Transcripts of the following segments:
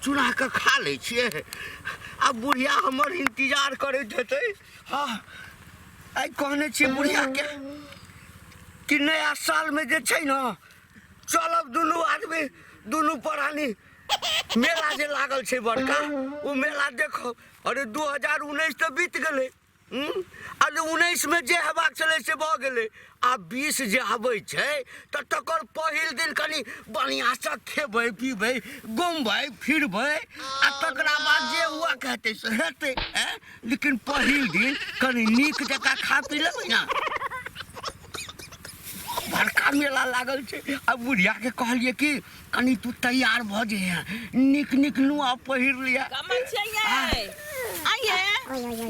चुना कऽ खा लै छियै। आ बुढ़िया हमर इंतजार करैत हेतै। हँ, आइ कहने छियै बुढ़ियाके कि नया सालमे जे छै ने, चलब दुनू आदमी, दुनू प्राणी, मेला जे लागल छै बड़का, ओ मेला देखब। अरे, 2019 तऽ बीत गेलै। अरे, 19मे जे हेबाक छलै से भऽ गेलै। आ 20 जे आबै छै तऽ तकर पहिल दिन कनि बढ़िआँसँ खेबै, पीबै, घुमबै फिरबै, आ तकरा बाद जे हुआ कहतै से हेतै। आँय, लेकिन पहिल दिन कनि नीक जकाँ खा पी लेबै ने। बड़का मेला लागल छै। आ बुढ़ियाके कहलियै कि कनि तू तैयार भऽ जइहे, नीक नीक नुआ पहिर लिअ। कमल छियै आइए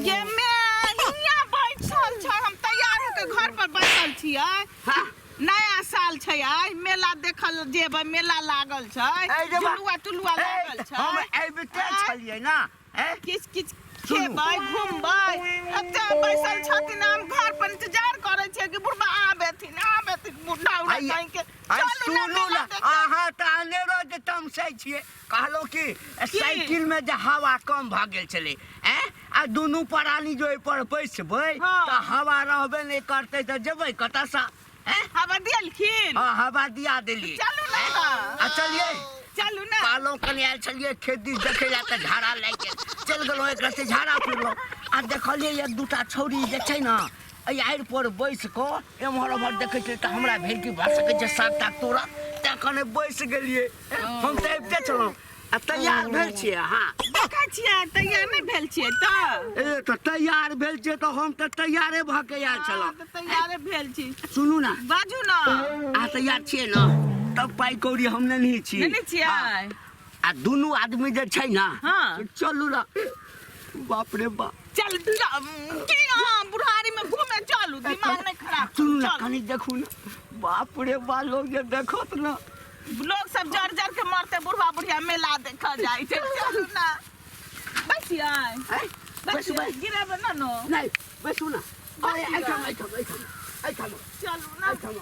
ये मैं हियाँ बैठल छ, हम तैयार होके घर पर बैठल छियै। हाँ। नया साल छै, आइ मेला देखल जेबै। मेला लागल छै, ऐ जे बा- झुलुआ तुलुआ ए, लागल छै। हम अबिते छलियै ने। ए, किछ किछ सुनू। खेबै, घुमबै। एते बैसल छथिन, हम घर पर इंतजार करै छियै कि बुढ़बा आबेथिन, आबेथिन, बुढ़ा उड़ा आइ- कहीं के। आइ चलू ने सुनू मेला ने, देखे। अहाँ तऽ अनेरो जे तमसै छियै। कहलहुँ कि साइकिल में जे हवा कम भऽ गेल छलै, ऐं, आ दुनू प्राणी जे ओहि पर बैसबै तऽ हवा रहबे नहि करतै, तऽ जेबै कतऽसँ? ऐं? हवा देलखिन? हँ, हवा दिया देलियै। चलू ने तऽ। आ चलियै। चलू ने। कहलहुँ, कनि आयल छलियै खेत दिस देखै लए, तऽ झाड़ा लागि गेल, चलि गेलहुँ। एक रत्ती झाड़ा फिरलहुँ आ देखलियै एक दूटा छौड़ी जे छै ने, एहि आड़ि पर बैस कऽ एम्हर ओम्हर देखै छलै। तऽ हमरा भेल कि भऽ सकै छै साग ताग तोड़त, तैं कने बैस गेलियै। हम तऽ अबिते छलहुँ। आ तैयार भेल छियै अहाँ? देखै छियै, तैयार नहि भेल छियै तऽ। ए, तऽ तैयार भेल छियै तऽ हम तऽ तैयारे भऽ के आयल छलहुँ। तऽ तैयारे भेल छी। सुनू ने। बाजू ने। अहाँ तैयार छियै ने, तब पाइ कौड़ी हम लेने छी। लेने छियै। हाँ। आ दुनू आदमी जे छै ने, चलू ने। बाप रे बाप। चल की अहाँ बुढ़ारी में घूमे? चलू, दिमाग नहीं खराब करू, सुनू ने। चलू। कनि देखू ने, बाप रे बा, लोग जे देखत ने। लोग सब जर जर के मरते, बुढ़वा बुढ़िया मेला देखऽ जाइ छै। चलू ने, बैसियै। ऐ, बैसू, बैस। गिरेबै ने नो? नहि, बैसू ने। अरे, एहिठाम, एहिठाम, एहिठाम, एहिठाम। चलू ने। एहिठाम।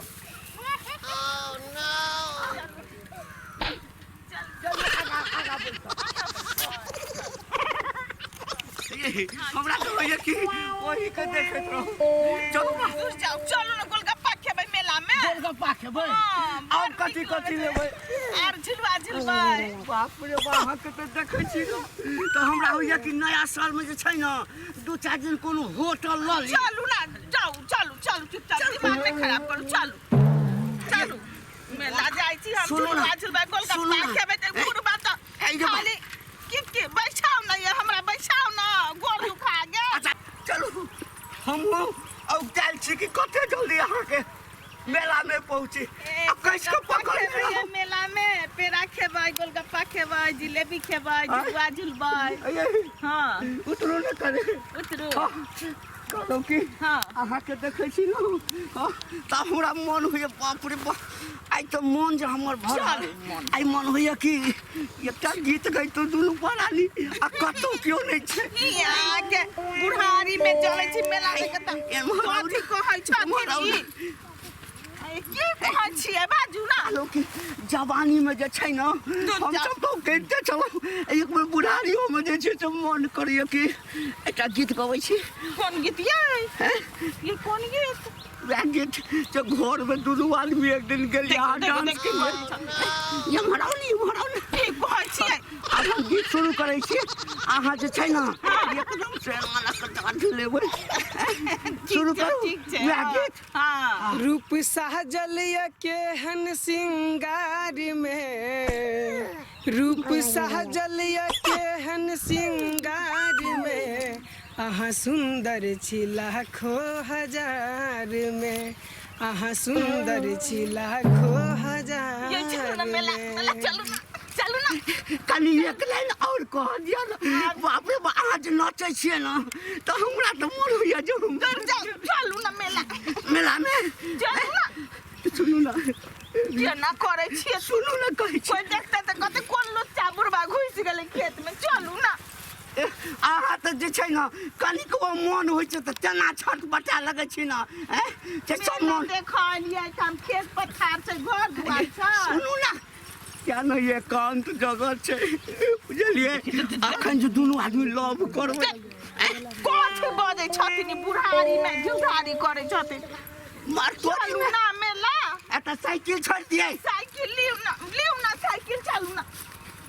चलू, आगाँ आगाँ बैसू। ये, हमरा तऽ होइए कि ओही के देखैत रहू। चलू ने। दूर जाउ, चलू ने, गोलगप्पा खेबै मेला में। गोलगप्पा खेबै। हाँ, आओर बड़ कथी नीक कथी लगै लेबै? छै। आर झुलुआ झुलबै। बाप रे बाप, अहाँके तऽ देखै छी ने तऽ हमरा होइए कि नया सालमे जे छै ने, दू चारि दिन कोनो होटल लऽ ली। चलू ने, जाउ, चलू, चलू, चुपचाप, दिमाग नहि खराब करू, चलू, चलू। मेला जाइ छी हम। सुनू ने, झुलुआ झुलबै, सुनू गोलगप्पा ने। खेबै। तऽ बुढ़बा तऽ एहि जे खाली की की। बैसाउ ने ये, हमरा बैसाउ ने, गोड़ दुखा गेल। अच्छा चलू, हमहूँ औगतायल छी कि कते जल्दी अहाँके मेलामे पहुँची। ए, आ कसि कऽ गोलगप्पा पकड़ने खेबै ये रहू। मेला में पेड़ा खेबै, गोलगप्पा खेबै, जिलेबी खेबै, झुलुआ झुलबै। अये, हाँ। उतरू ने करे। उतरू। हाँ, कहलहुँ कि अहाँके देखै छी ने, हाँ, तऽ हमरा मन होइए, बाप रे बाप, आइ तऽ मन जे हमर भरल। चल। आइ मन होइए कि एकटा गीत गैतहुँ दुनू प्राणी, आ कतहु केओ नहि छै। ई अहाँके बुढ़ारी में चलै छी मेला देखे तऽ एम्हर आउ कथी ने। कहै एम्हर आउ छथिन ने। ई? ए, की कहै छियै? बाजू ने। कहलहुँ कि जवानीमे जे छै ने, हम जाउ। सब तऽ करिते छलहुँ। एक बेर बुढ़ारियोमे जे छै से मन करैए कि एकटा गीत गबै छी। कोन गीत ये? ये कोन गीत? वएह गीत जे घरमे दुनू आदमी एक दिन गेलियै, अहाँ देखू, डांस देखू, केलियै। एम्हर आउ ने, एम्हर आउ ने। की कहै छियै? आब हम गीत शुरू करै छी, अहाँ जे छै ने, एकदम से एना कऽ डांस लेबै। शुरू ठीक छै, करू। ठीक छै। वएह गीत। हाँ। रूप साजल ये केहन सिंगार में, रूप साजल ये केहन सिंगार में, अहाँ सुंदर छी लाखो हजार में, अहाँ सुंदर छी लाखो ये चलू हजार ने मेला, मेला में। चलू ने, चलू ने। कनि एक लाइन आओर कह दिअ ने। बाप रे बाप, अहाँ जे नचै छियै ने, तऽ हमरा तऽ मोन होइए जे हम डर जाउ, चलू ने मेला। मेलामे। चलू ने। सुनू ने। केना करै छियै? सुनू ने, कहै छी। कोइ देखतै तऽ कहतै कोन लुच्चा बुढ़बा घुसि गेलै खेत में। चलू ने। ए, अहाँ तऽ जे छै ने, कनिकबो मोन होइ छै तऽ तेना छटपटा लगै छी ने, ऐं, जे सब मेला मोन देखलियै तऽ हम खेत पथार छै, घर दुआर छै। सुनू ने। क्या ने एकांत जगह छै बुझलियै। अखन जे दुनू आदमी लव करबै। कथी बजै छथिन ई बुढ़ारी में झुठारी करै छथिन। मार तोरी चलू ना मेला। एतऽ साइकिल छोड़ि दियै। साइकिल लिउ ना, लिउ ना साइकिल, चलू ना।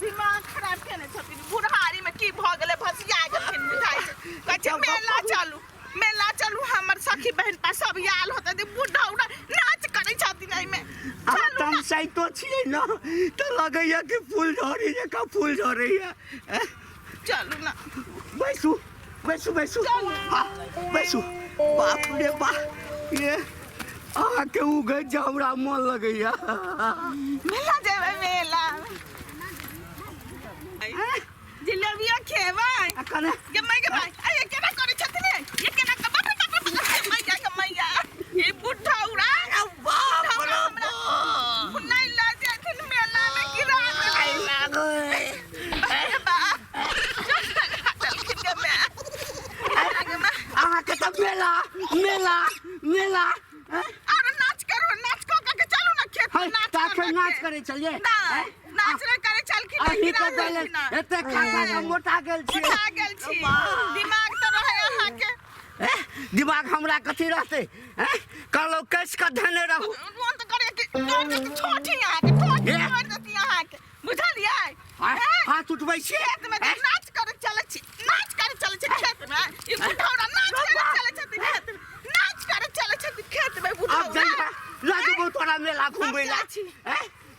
दिमाग खराब केने छथिन बुढ़ारी में, की भऽ गेलै, भसिया गेलखिन बुझाइ छै। कहै छै मेला चलू, मेला चलू, हमर सखी बहन पा सब आयल होतै, बूढ़ा उढ़ा नाच करै छथिन एहिमे। अहाँ तमसाइतो छियै ने तऽ लगैया कि फूल झड़ी जकाँ फूल झड़ैया। चलू ना। बैसू बैसू बैसू। हाँ बैसू। बाप रे बाप, ये अहाँके उगैत जे हमरा मन लगैया। मेला जेबै, मेला जिलेबियो खेबै। अखन गे माय, गे माय, अरे केना करै छथिन ये केना? बाप रे बाप रे, मैया के मैया, ई बुढ़ा उड़ा बाप रे बाप, नहीं ला जाथिन मेला में, गिरा लागै। बाप रे बाप, चलखिन गे माय, गे माय। अहाँके तऽ मेला मेला मेला। अरे नाच करू, नाच कऽ के चलू ना खेत में। नाच तखन नाच करै छलियै? नहि, नाच नहि करै छलखिन। अही तऽ देले एते खा खा कऽ मोटा गेल छी। मोटा गेल छी, दिमाग तऽ रहै अहाँके। दिमाग हमरा कथी रहतै? कहलहुँ कसि कऽ धेने रहू। मोन तऽ करे कि तोड़ देती ठोठी अहाँके, ठोठी तोड़ देती अहाँके, बुझलियै? हाथ उठबै छियै। खेत में नाच करे चलै छी, नाच करे चलै छी खेत में। ई बुढ़ौरा नाच करे चलै छथिन खेत में, नाच करे चलै छथिन खेत में बुढ़ौरा। आब जइहा, लऽ जेबौ तोरा मेला घुमबै जाइ लए। छी।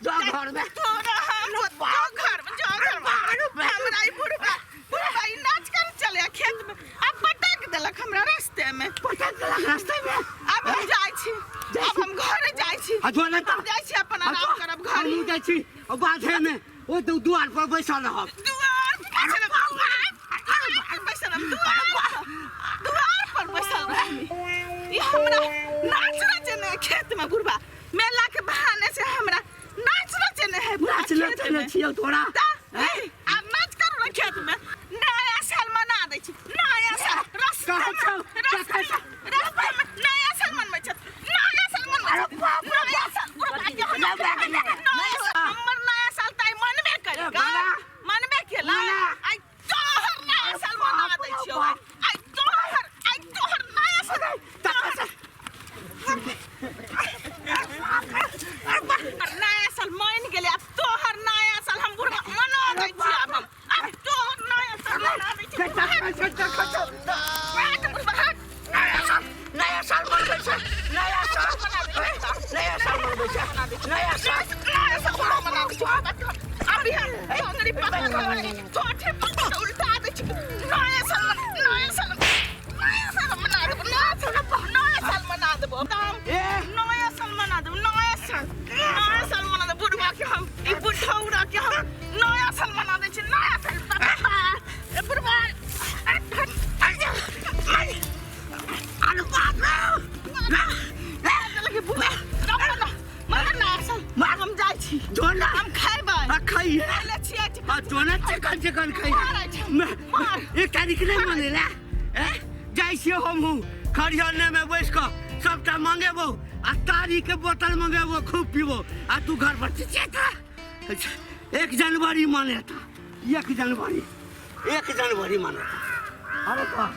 जो घर में। तोरा हम जो घर में, जो घर में। हमरा ई बुढ़बा, बुढ़बा ई नाच करे चले खेत में, आब पटक देलक हमरा रास्ते में। पटक देलक रास्ते में। आब हम जाइ छी, आब हम घरे जाइ छी। आ जो ने तऽ हम जाइ छी, अपन आराम करब घर। हमहूँ जाइ छी बाधे में, ओ दुआर पर बैसल रहब। दुआर पर बैसल रहब, दुआर पर, दुआर पर बैसल रहब। ई हमरा नाच नचने खेत में बुढ़बा, मेला के बहाने से हमरा नाच नचने है बुढ़बा। नाच नचने छियौ तोरा। आब नाच करू ने खेत में, नया साल मना दै छी, नया साल। रास्ता कहै छौ, रास्ता कहै छौ। रास्ता में नया साल मनबै छथि, नया साल मनबै छथि, नया साल बुढ़बा के हम नया साल, हमर नया साल तऽ आइ मनबे केलकै, मनबे केला। आइ तोहर नया साल मना दै छियौ, आइ तोहर, आइ तोहर नया साल। नया साल मान गेलै, आब तोहर नया साल हम बुढ़बा मना दै छियै। आब हम, आब तोहर नया साल मना दै छियै। हट बुढ़बा, हट। नया साल, नया साल मनबै छै, नया साल, नया साल मनबै छै, नया साल। नया साल मना दै छियै। अभी हम टंगड़ी पकड़ के, ठोठी पकड़ के उल्टा दै छियै। नया साल, नया साल, नया साल मना देबो, नया साल, नया साल मना देबो हम, नया साल मना देबो, नया साल, नया साल मना देबो। बुढ़वा के हम, ई बुढ़ौरा के हम नया साल मना दै छियै, नया साल। ए बुढ़वा, अरे बाप रे, बुढ़वा, नया साल हम जाइ छी। जो ना। हम खैबै। आ खैहे। खैले छियै। आ जो ने, चिकन चिकन खैहे। मारै छै, मार। एक तारीख नहि मनेला? जाइ छियै हमहूँ खरिहने में बैस कऽ सबटा मंगेबो आ तारी के बोतल मंगेबो, खूब पीबो आ तू घर पर चिचिएता। 1 जनवरी मनेता, 1 जनवरी, 1 जनवरी मनेता। अरे वाह।